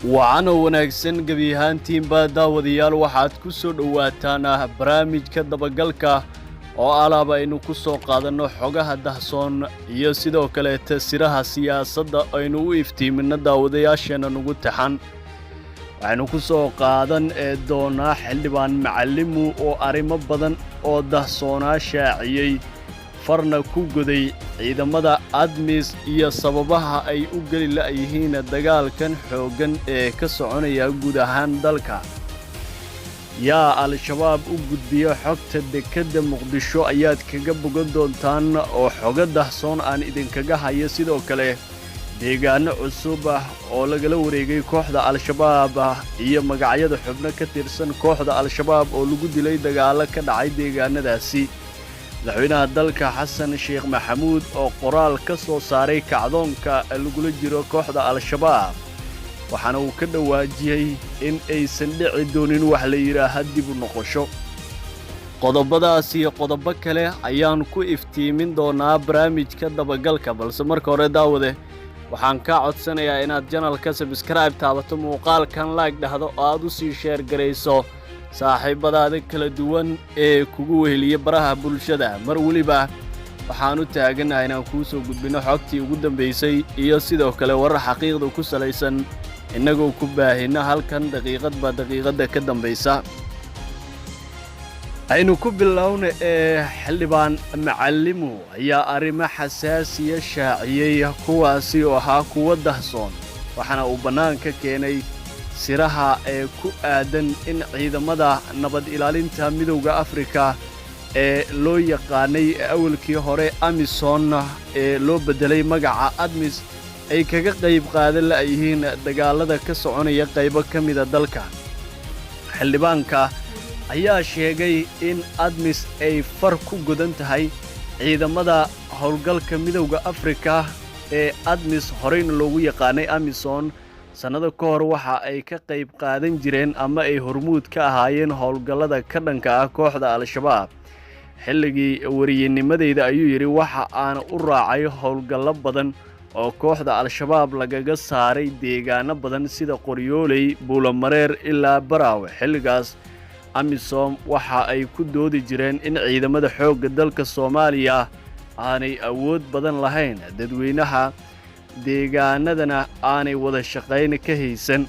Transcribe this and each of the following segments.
Wacanoo wanaagsan gebi ahaantiinba, daawadayaal. Waxaad ku soo dhowaataan barnaamijka dabagalka oo alaaba aynu ku soo qaadanno xogaha dahsoon iyo sidoo kaleeta siraha siyaasadda aynu u iftiiminno daawadayaasheenna nugu taxan. Waxaynu ku soo qaadan doonaa Xildhibaan Macallimu oo arrimo badan oo dahsoonaa shaaciyey, farna ku goday ciidamada ATMIS iyo sababaha ay u geli la'yihiin dagaalkan xooggan ee ka soconaya guud ahaan dalka. Yaa Al-Shabaab u gudbiya xogta dekedda Muqdisho ayaad kaga bogan doontaan oo xogo dahsoon aan idinkaga hayo. Sidoo kale deegaano cusub ah oo lagala wareegay kooxda Al-Shabaab iyo magacyada xubno ka tirsan kooxda Al-Shabaab oo lagu dilay dagaallo ka dhacay deegaanadaasi. Madaxweynaha dalka Xasan Sheekh Maxamuud oo qoraal ka soo saaray kacdoonka lagula jiro kooxda Al-Shabaab, waxaana uu ka dhawaajiyey in aysan dhici doonin wax la yidhaaha dib u noqosho. Qodobadaas iyo qodobo kale ayaan ku iftiimin doonaa barnaamijka dabagalka, balse marka hore, daawade, waxaan kaa codsanayaa inaad channelka subscribe taabato, muuqaalkan like dhahdo oo aad u sii share garayso saaxiibadaada kala duwan ee kugu weheliya baraha bulshada. Mar weliba waxaan u taaganaha inaan kuu soo gudbinno xogtii ugu dambaysay iyo sidoo kale warar xaqiiqda ku salaysan, innagoo ku baahinno halkan daqiiqadba daqiiqadda ka dambaysa. Aynu ku bilowna ee Xildhibaan Macallimu ayaa arrimo xasaasiya shaaciyey, kuwaasi oo ahaa kuwo dahsoon, waxaana uu bannaanka keenay siraha ee ku aadan in ciidamada nabad ilaalinta Midowda Afrika ee loo yaqaanay awalkii hore AMISOM ee loo beddelay magaca ATMIS ay kaga qayb qaadan la'yihiin dagaalada ka soconaya qaybo ka mida dalka. Xildhibaanka ayaa sheegay in ATMIS ay far ku godan tahay. Ciidamada howlgalka Midowda Afrika ee ATMIS, horeyna loogu yaqaanay AMISOM, sannado ka hor waxa ay ka qayb qaadan jireen ama ay hormuud ka ahaayeen howlgallada ka dhanka ah kooxda Al-Shabaab. Xilligii wariyenimadeyda, ayuu yidhi, waxa aana u raacay howlgallo badan oo kooxda Al-Shabaab lagaga saaray deegaano badan sida Qoryooley, Buulomareer ilaa Baraawe. Xilligaas AMISOM waxa ay ku doodi jireen in ciidamada xoogga dalka Soomaaliya aanay awood badan lahayn, dadweynaha deegaanadana aanay wada shaqayn ka haysan.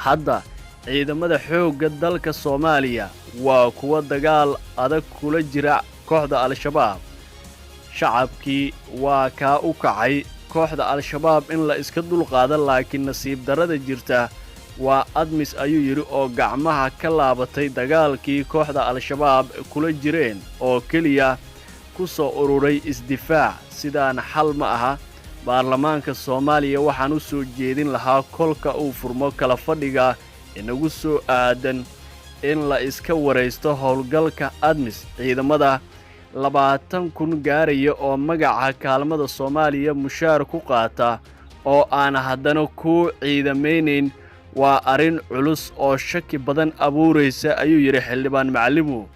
Hadda ciidamada xoogga dalka Soomaaliya waa kuwa dagaal adag kula jira kooxda Al-Shabaab. Shacabkii waa kaa u kacay kooxda Al-Shabaab in la iska dulqaado, laakiin nasiib darrada jirta waa ATMIS, ayuu yidhi, oo gacmaha ka laabatay dagaalkii kooxda Al-Shabaab kula jireen oo keliya ku soo ururay isdifaac. Sidaan xal ma aha. Baarlamaanka Soomaaliya waxaan u soo jeedin lahaa kolka uu furmo kala fadhiga inagu soo aadan in la iska waraysto howlgalka ATMIS. Ciidamada 20,000 gaaraya oo magaca kaalmada Soomaaliya mushaar ku qaata oo aan haddana ku ciidamaynayn waa arrin culus oo shaki badan abuuraysa, ayuu yidhi Xildhibaan Macalimu.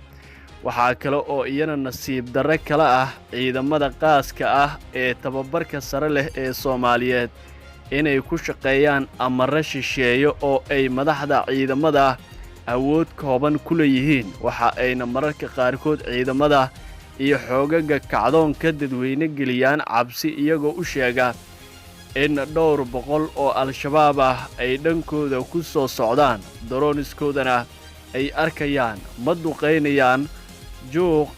Waxaa kale oo iyana nasiib darro kale ah ciidamada qaaska ah ee tababarka sare leh ee Soomaaliyeed inay ku shaqeeyaan amarro shisheeyo oo ay madaxda ciidamada awood kooban ku leeyihiin. Waxa ayna mararka qaarkood ciidamada iyo xoogaga kacdoonka dadweyne geliyaan cabsi, iyagoo u sheega in dhowr boqol oo Al-Shabaab ah ay dhankooda ku soo socdaan, droneskoodana ay arkayaan. Ma duqaynayaan, juuq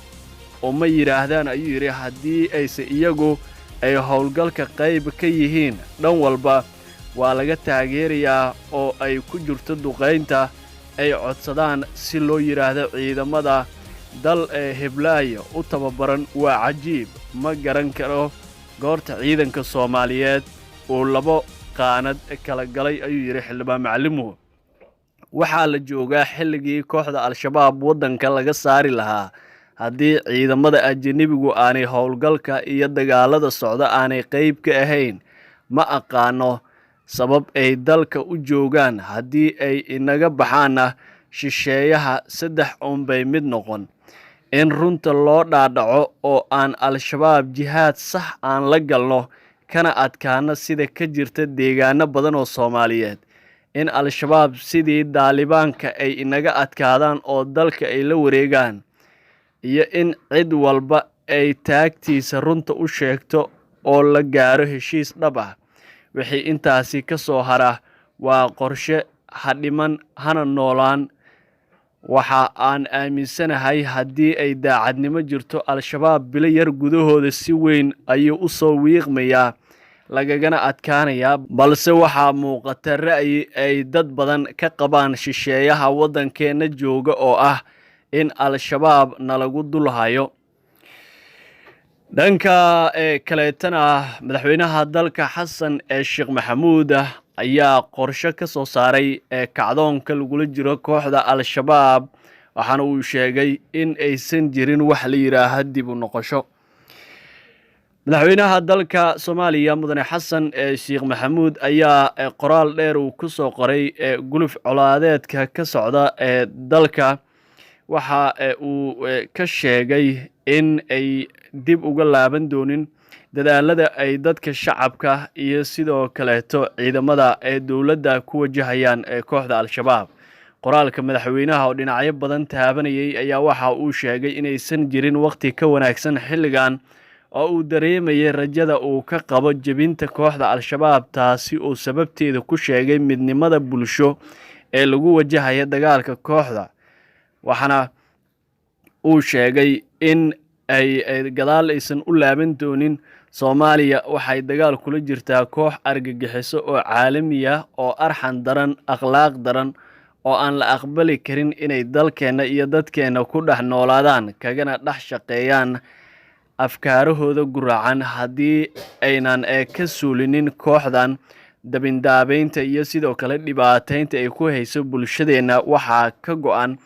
uma yidhaahdaan, ayuu yidhi, haddii ayse iyagu ay howlgalka qayb ka yihiin. Dhan walba waa laga taageerayaa oo ay ku jirto duqaynta ay codsadaan si loo yidhaahdo ciidamada dal ee heblaaya u tababaran waa cajiib. Ma garan karo goorta ciidanka Soomaaliyeed uu labo qaanad kala galay, ayuu yidhi Xildhibaan Macalimu. Waxaa la joogaa xilligii kooxda Al-Shabaab waddanka laga saari lahaa. Haddii ciidamada ajanabigu aanay howlgalka iyo dagaalada socda aanay qayb ka ahayn, ma aqaano sabab ay dalka u joogaan. Haddii ay inaga baxaanna, shisheeyaha saddex uunbay mid noqon: in runta loo dhaadhaco oo aan Al-Shabaab jihaad sax aan la galno kana adkaano sida ka jirta deegaano badan oo Soomaaliyeed. In Al-Shabaab sidii Daalibaanka ay inaga adkaadaan oo dalka ay la wareegaan, iyo in cid walba ay taagtiisa runta u sheegto oo la gaaro heshiis dhab ah. Wixii intaasi ka soo hara waa qorshe ha dhiman hana noolaan. Waxa aan aaminsanahay haddii ay daacadnimo jirto, Al-Shabaab bilo yar gudahooda si weyn ayuu u soo wiiqmayaa, lagagana adkaanayaa. Balse waxaa muuqata ra'yi ay dad badan ka qabaan shisheeyaha waddankeenna jooga oo ah in Al-Shabaab nalagu dul hayo. Dhanka kaleetana, madaxweynaha dalka Xasan ee Sheekh Maxamuud ayaa qorshe ka soo saaray ee kacdoonka lagula jiro kooxda Al-Shabaab, waxaana uu sheegay in aysan jirin wax la yidhaaha dib u noqosho. Madaxweynaha dalka Soomaaliya, mudane Xasan ee Sheekh Maxamuud, ayaa qoraal dheer uu ku soo qoray guluf colaadeedka ka socda ee dalka waxa uu ka sheegay in ay dib uga laaban doonin dadaalada ay dadka shacabka iyo sidoo kaleeto ciidamada ee dowladda ku wajahayaan ee kooxda Al-Shabaab. Qoraalka madaxweynaha oo dhinacyo badan taabanayay ayaa waxa uu sheegay inaysan jirin waqti ka wanaagsan xilligan oo uu dareemayay rajada uu ka qabo jebinta kooxda Al-Shabaab, taasi uu sababteeda ku sheegay midnimada bulsho ee lagu wajahaya dagaalka kooxda. Waxaana uu sheegay in ay gadaal aysan u laaban doonin. Soomaaliya waxay dagaal kula jirtaa koox argagixiso oo caalami ah oo arxan daran, akhlaaq daran, oo aan la aqbali karin inay dalkeenna iyo dadkeenna ku dhex noolaadaan kagana dhex shaqeeyaan afkaarahooda guraacan. Haddii aynan ka suulinin kooxdan dabindaabeynta iyo sidoo kale dhibaateynta ay ku hayso bulshadeenna, waxaa ka go-an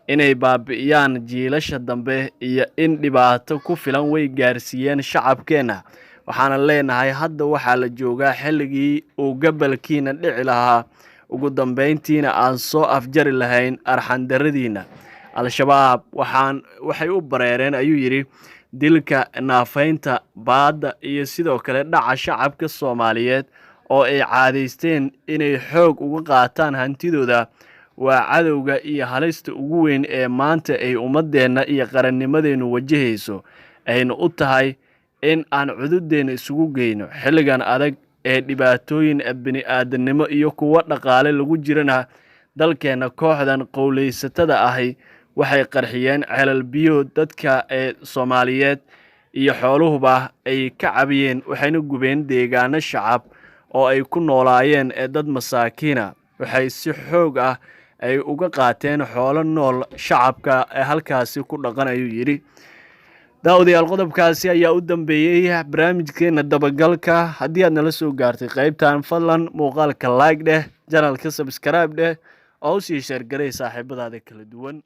inay baabi'iyaan jiilasha dambe iyo in dhibaato ku filan way gaarsiiyeen shacabkeenna. Waxaana leenahay hadda waxaa la joogaa xilligii uu gabalkiina dhici lahaa, ugu dambeyntiina aan soo afjari lahayn arxandaradiina. Al-Shabaab waxay u bareereen, ayuu yidhi, dilka, naafaynta, baadda iyo sidoo kale dhaca shacabka Soomaaliyeed oo ay caadaysteen inay xoog uga qaataan hantidooda. Waa cadowga iyo halista ugu weyn ee maanta ay ummadeenna iyo qarannimadeennu wajahayso, ayna u tahay in aan cududeenna isugu geyno xilligan adag ee dhibaatooyin bini-aadannimo iyo kuwo dhaqaale lagu jirana. Dalkeenna kooxdan qowleysatada ahi waxay qarxiyeen ceelal biyood dadka ee Soomaaliyeed iyo xooluhuba ay ka cabiyeen, waxayna gubeen deegaano shacab oo ay ku noolaayeen ee dad masaakiina. Waxay si xoog ah ay uga qaateen xoolo nool shacabka ee halkaasi ku dhaqan, ayuu yidhi. Daawadayaal, qodobkaasi ayaa u dambeeyey barnaamijkeena dabagalka. Haddii aad nala soo gaartay qeybtan, fadlan muuqaalka like dheh, channelka subscribe dheh oo usii share garay saaxiibadaada kala duwan.